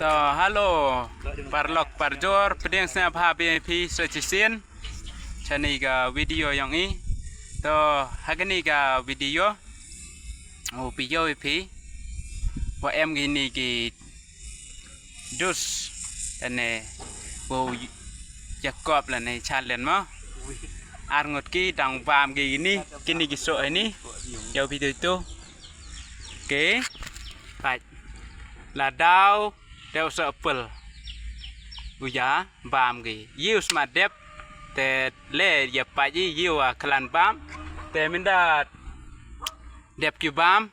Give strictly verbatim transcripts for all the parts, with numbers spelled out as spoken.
To, hello, paralok parajor, pdiang sngewbha ïa phi sa shisien. Shane ka video jong i. To, ha kane ka video, u pyni ïa phi. Wa em kine ki dus, lane, u Jacob lane Challenge mo. Ar ngut ki dang bam ki kine, kine ki soh kine. Ïa u pyni tu. Okay. Peit. La dau, te u soh apple. U ïa bam ki. Ïa u smat dep. Te le ïa peit ïa u, ah, khlaiñ bam. Te mynta dep ki bam.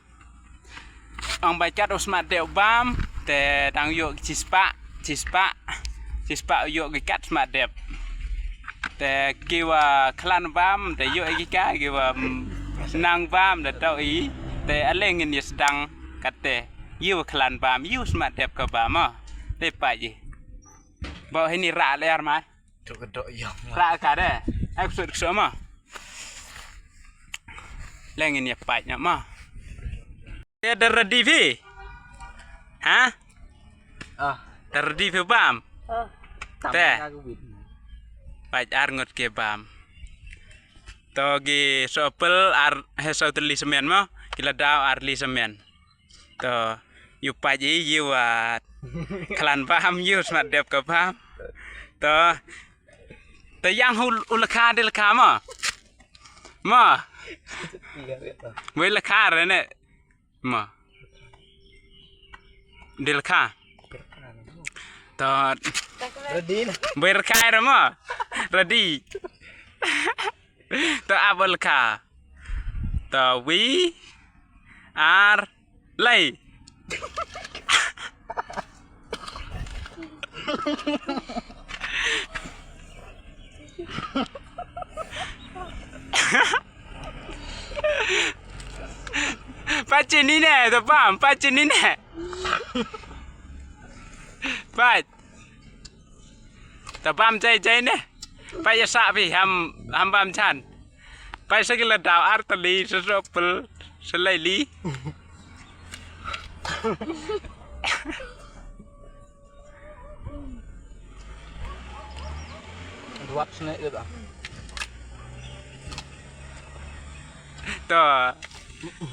Ong ba kat u smat dep bam. Te dang ïoh ki shispah, shispah. Shispah ïoh ki kat smat dep. Te ki wa khlaiñ bam, te ïoh ki ka, ki wa, mm, nang bam, te tau i. Te ale ngin ïa sdang kate. Ïa u khlaiñ bam, ïa u smat dep ka bam, ah. Te peit i. Ba hini ra le ar mai. Tuk ka dok ïong. Ra ka de. Ai ksut ksut mo. Le ngin ïa peit noh mo. Te da ready phi? Ha? Ah. Da ready phi bam? Ah. Te. Peit ar ngut ki bam. To ki soh apple ar, he, soh tylli semen mo. Ki la dau ar tylli semen. To, ïa u peit i, ïa u, ah, khlaiñ bam, ïa u smat dep ka bam. To, to ïa u, u lakha, de lakha mo. Mo. Wei lakha re ne. Mo. De lakha. To. Ready na. Wei lakha re mo. Ready. To ap u lakha. To wi. Ar. Lai. Peit shini ne, to bam, peit shini ne. Peit. To bam jai jai ne. Peit ïa sah phi ham, ham bam jan. Peit sa ki la dau ar tylli, sa soh apple, sa lai li. Duat sne ida. To.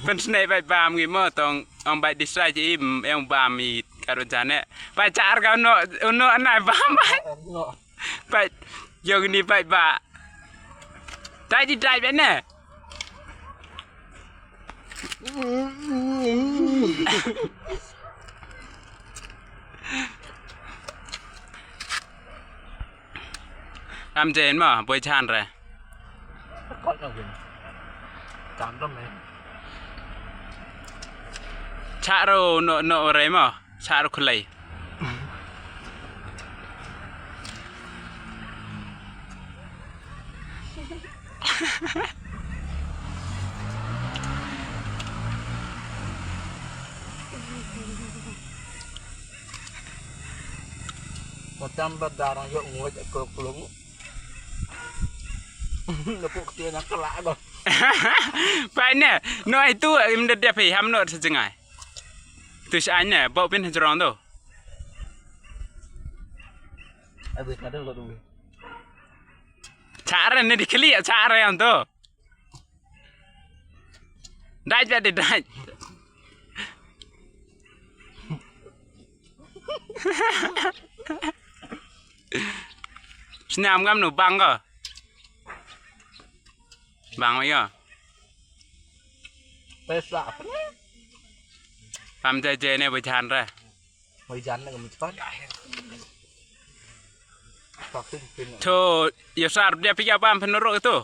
Pynsne peit bam ngi mo tong, ong peit disai ji im, ong bam i karo jane. Peit char ka no, no anai bam peit. No. Peit, ïong ni peit ba. Dai di dai peit ne. Am jen ma, boi chan re. Kot na win. Tam tam ne. Charo no, no re ma. Sar khulai. Matam ba darang yok nguaj ko klung. Nepuk tia na kelak ko. Pai ne, no ai tu im de dia pi ham no sejengai. Tu sha ne, bau pin hajrong tu. Abis kadang lo tu. Chare ne di kali chare yang tu. Dai jadi dai. Sniam ngam nu bang ko. Bang ko. Pesa apa ni? Pam jai jai ne bajan re. Bajan ne kami cepat. Pakin pin. To, ya sar dia pia pam penuruk itu.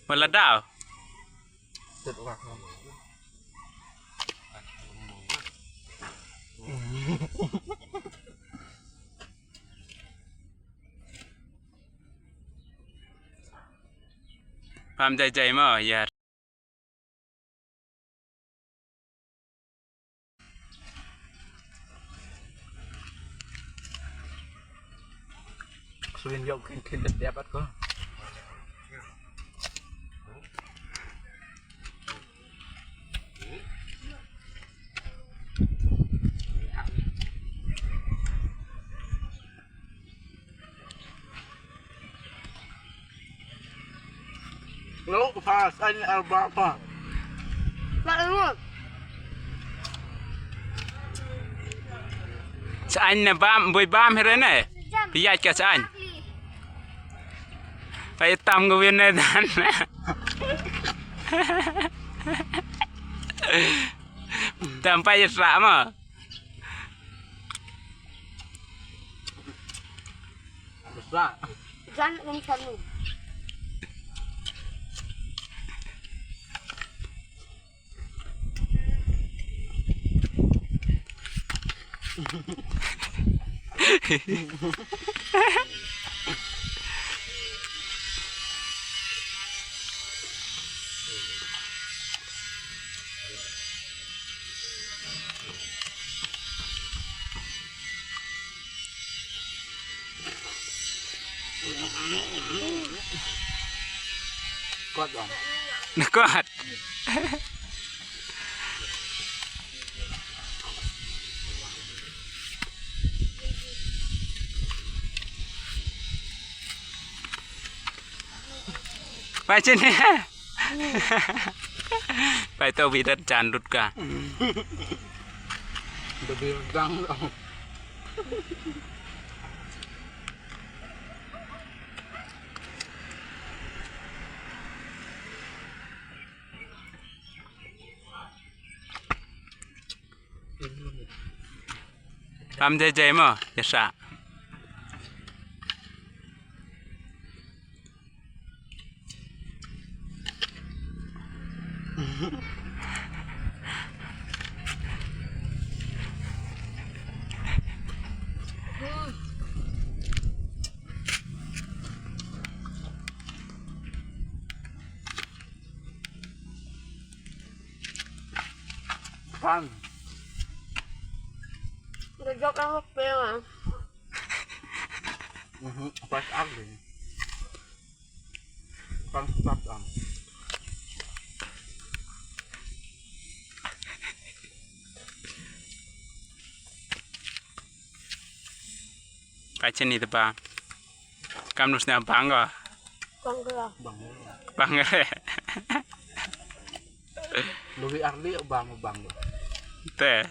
Wala dau. Pam jai jai mo, ya. Swin yok kin kin dep dep at ko. Ha, saiñ ar bam ha. Ba ngut. Saiñ ne bam, bui bam hire ne. Pia ka saiñ. Pai tam ngu win ne dan. Tam pai sra ma. Besar. Jan um sanu. Kot bang. Na kot. Pai sini. Pai to bidat jan lut ka. Lebih gang. Pam jai jai mo, jasa. Pan. Udah jawab apa ya? Mhm, pas aku. Pan start am. Ka chini te ba. Kam nus na bang ko. Bang ko. Bang ko. Lui arli bang bang. Te.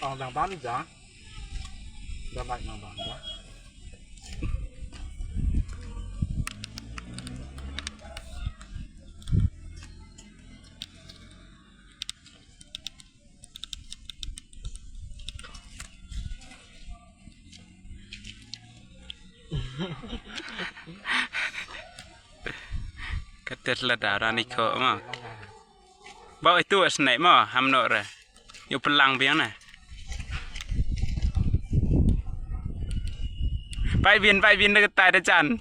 Ong dang ban ja. Dang ban nang ban ja. Katet la da rani ko ma. Ba itu snack mo ham no re. Yu pelang biang na. Pai bin, pai bin de ketai de chan.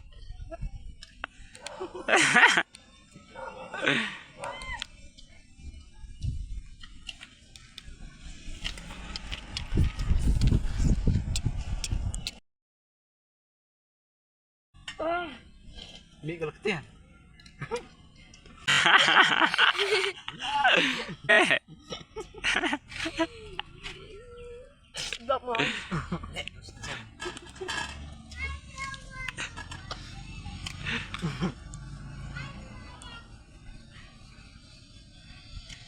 Mih ka la ktien. Dok mo.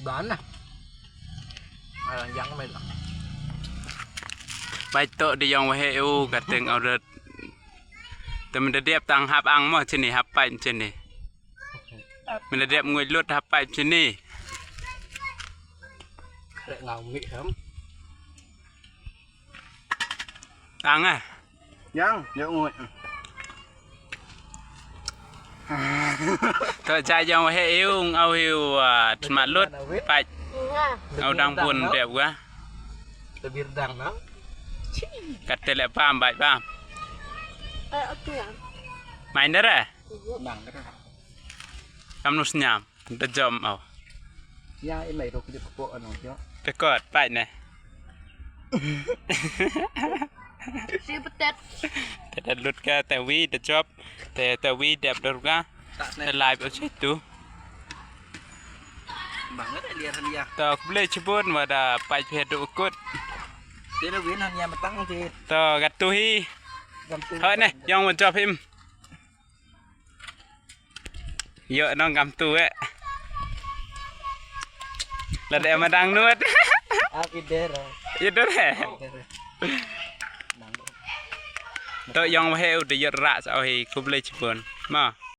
Ban na. Alang yang mai la. Pai to de jong wahe u kateng order. Te mynta dep tang hap ang mo chini hap pai chini. Mynta dep nguid lut hap pai chini. Rek ngau mi ham. Ang ah. Yang, yang nguid. To ja jong wahe iung au hiu, ah, smat lut pach. Au dang bun dep ga. Tebir dang na. Kat te le pam bai pam. Eh, oke ya. Main dara. Nang dara. Kam nus nyam. Te jom au. Ya, i lai rok dip ko ano jo. Te kot pai ne. Si petet. Te da lut ka te wi te jop. Te te wi dep dur ka. Te live o chitu. Bang ada liar liar. Tok ble chibun wada pai phe du kut. Te da win han ya matang te. To gatu hi. Hoi ne, yong wan jop him. Yo nong kam tu eh. Lada em adang nuat. Ap ider. Ider eh. To yong wahe u de yot rak sa hi kuble chipon. Ma.